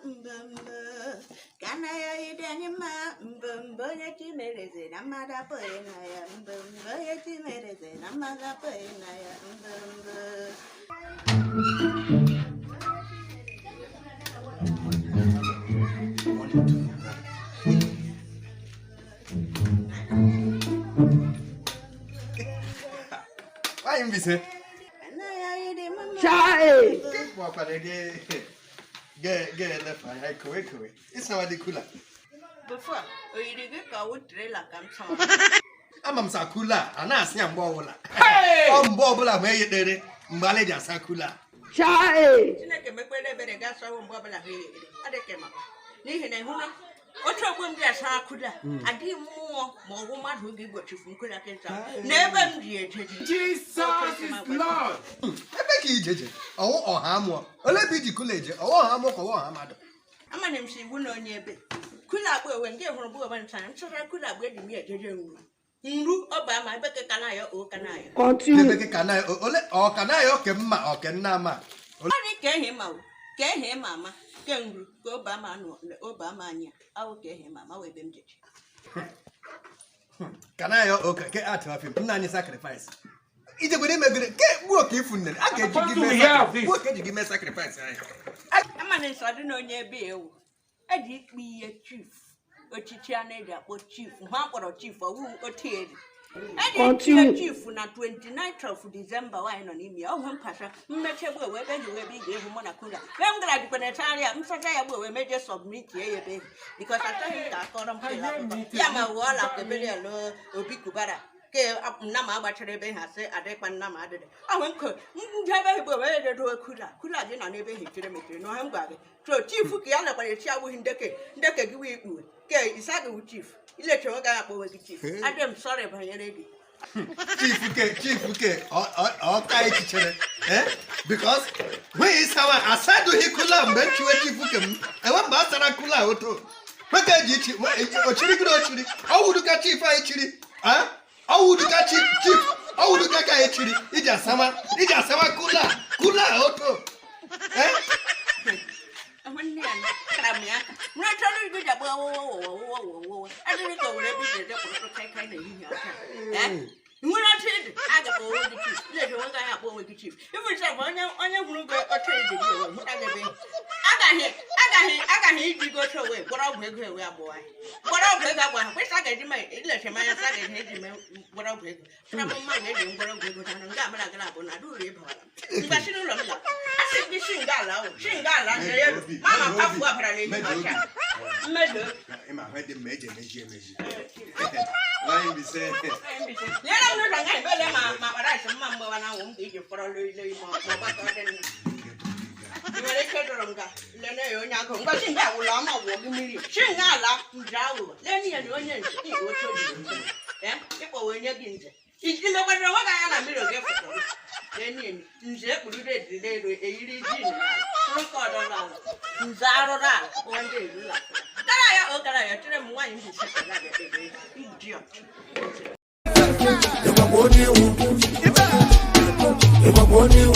Mbombo ka na ya ịdị anyị mma. Mbombo onye chi mere eze na mmadụ apụghị na ya. Mbombo onye chi mere eze na mmadụ apụghị na ya. Mbombo. Nwaanyị Mbaise. Chai! Ga-elefe anya kowe kowe ịsawa dị cooler. Before, o yiri gị ka ọ wụ trailer ka m sawa. Ama m sa cooler a na-asị ya mgbe ọbụla. Ọ mgbe ọbụla ma eyekpere mgbe ala eji asa cooler. Chai! Chineke mekwere ebere ga asawo mgbe ọbụla ha eyekpere. Ọ dị ka ịma. N'ihi na ịhụ na otu ogbe m ji asa cooler adịghị mmụọ ma ọ bụ mmadụ ga-egbochifu m cooler kịta n'ebe m ji ejeje. Jesus is Lord. Ebe ka ijeje ọwụ ọha amụọ ole ebe iji cooler eje ọwụ ọha amụọ ka ọwụ ọha mmadụ. Amana m si iwu na onye ebe cooler agba ewe nke hụrụ bụ onwe nsa nchọrọ cooler agba eji m ya ejeje nru nru ọba ama ebe ka na ya o ka na ya. Ebe ka na ole ọ ka na ya oke mma oke nna ama. Ọ dị ka ehi ma ka ehi ma ama ke nru ka ọba ama nụ ọba ama anya awụ ka ehi ma ama wee ebe m jeje. Ka na ya oke ke atụ afị nna anyị sacrifice. Ijekwere imegide ke gbuo ka ifu nne a ga-eji gị mee gbuo ka eji gị mee sacrifice anyị. Amana nsọ dị na onye ebe ewu eji ikpe ihe chief ochichi a na-eji akpọ chief ha kpọrọ chief ọwụ otieri eji ikpe chief na 29th of December nwaanyị nọ n'ime ya ọhụ mpasa mmechi egbu ewe ebe ji ebe ị ga-ehu mụ na cooler ebe m gara jikwa na-echegharị ya nsacha ya gbu ewe meje submit ya ebe because achọghị ka akọrọ m ya ma wụọla kebere ya lụọ Obi Cubana ke nna m agbachara ebe ha sị adịkpa nna m adịdị ahụ nkụ ndị ebe igbo wee redo cooler cooler gị nọ n'ebe ha echere mechiri na ọhịa m gwa gị so chief ka ya lekwara echi agbụghị ndeke ndeke gị wee ikpuwe ke isa gị wụ chief ileche nwoke ahụ akpọ onwe gị chief adị m sorry banyere gị. Chief ke chief ke ọka echichere because when ịsawa asadụghị cooler mgbe nchiwe chief ke m enwe mgbe a sara cooler oto nwoke eji ichi ochiri gịrị ochiri ọwụdụka chief anyị chiri ọwụdụka chief chief ọwụdụka ka anyị chiri iji asama iji asama cooler cooler oto. Nwanne ya kara m ya aka nwa chọrọ igwe ji agba wọwọwọwọwọwọ adịghị ka o were ebe iji eje kpụrụtụ kaikai n'ehihie ọcha nwere ọchị ịdị a ga-akpọ onwe gị chief na-eji onwe gị anya akpọ onwe gị chief ifu bụ onye onye hụrụ gị ọchị ịdị gị ewe hụta gị ebe agaghị agaghị agaghị iji gote onwe gwọrọ ọgwụ ego ewe agbụwa gwọrọ ọgwụ ego agba ha kwesị a ga-eji ma ileche m anya sa ga-eji eji mee gwọrọ ọgwụ ego tara m mma na-eji ngwọrọ ọgwụ ego na nga amara gara abụ na adụrụ ịbawara mgbe si n'ụlọ m la asị gị si nga ala o si nga ala nje ya mama pafu ọbara na-ehi ọcha mmedo. Ịma ahụ dị mma eji emeji emeji. Nwaanyị Mbaise. Nyere m n'ụlọ nga ebele ma ma kpara isi mma mgbe na anwụ m ga-eji fọrọ loi ma ọ gbakọ dị nna ị nwere ike dọrọ m ga lene ya onye agụ ngwa si nga awụla ọma ọgwụ gị mmiri si nga ala nje aghụghọ lene ya na onye nze ịkpọ oche ojiri ịkpọwa onye gị nze ilekwara onwe gị anya na mmiri oge fụtọrọ lene ya nze ekpururu ediri elu eyiri jin tụrụ ka ọdọ ala nze arụrụ ala ndị erula kara ya o kara ya chere m nwaanyị Mbaise idiot. Ịgbakwa onye iwu. Ịgbakwa onye iwu.